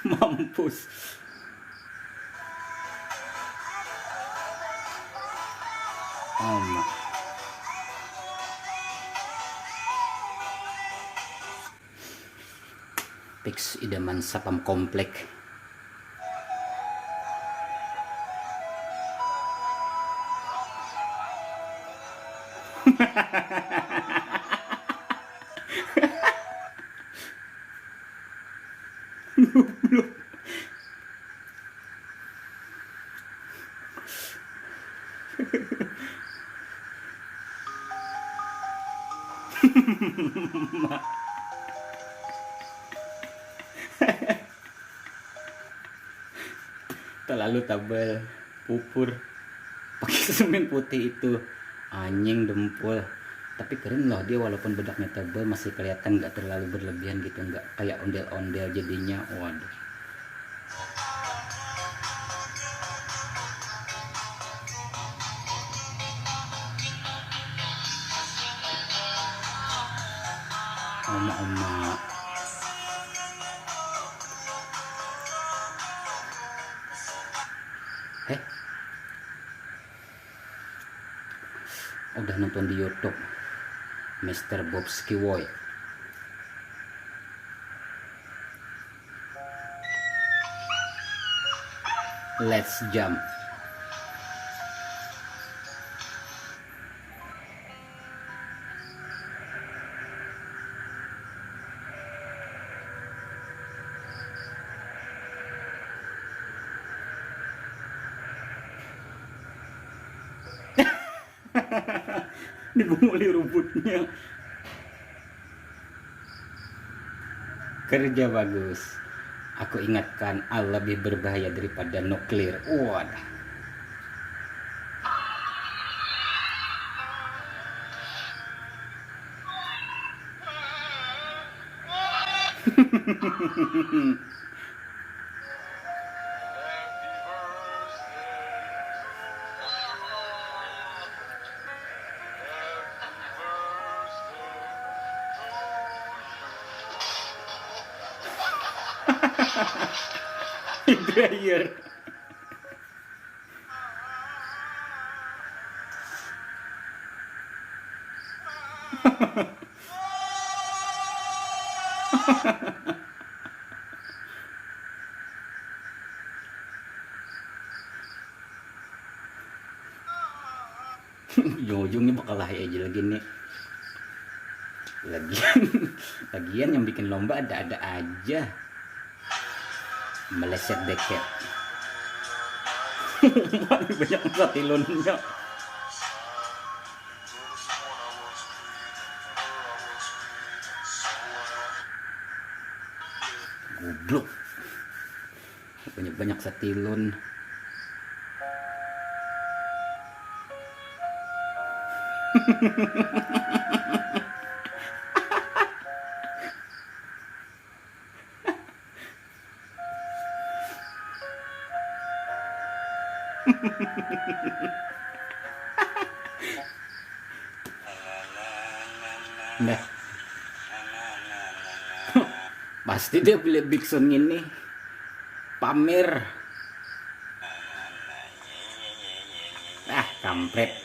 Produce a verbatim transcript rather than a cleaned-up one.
Mampus. Oma. Fix idaman sapam komplek. Terlalu tabal, pupur, pakai semen putih itu, anjing dempul. Tapi keren loh dia, walaupun bedaknya tebal masih kelihatan nggak terlalu berlebihan gitu, nggak kayak ondel-ondel jadinya. Waduh. Oma-oma. Eh, udah nonton di YouTube Mister Bob Skiwoy. Let's jump. Dibunguli rumputnya. Kerja bagus. Aku ingatkan, A lebih berbahaya daripada nuklir. Wadah. Dryer. Ujung-ujungnya bakal lahir aja lagi nih. Lagian, lagian yang bikin lomba ada-ada aja. Meleset deket. Banyak satilunnya. Goblok. Banyak-banyak satilun. Nah. Pasti dia beli Big Sound ini pamer. Ah, kampret.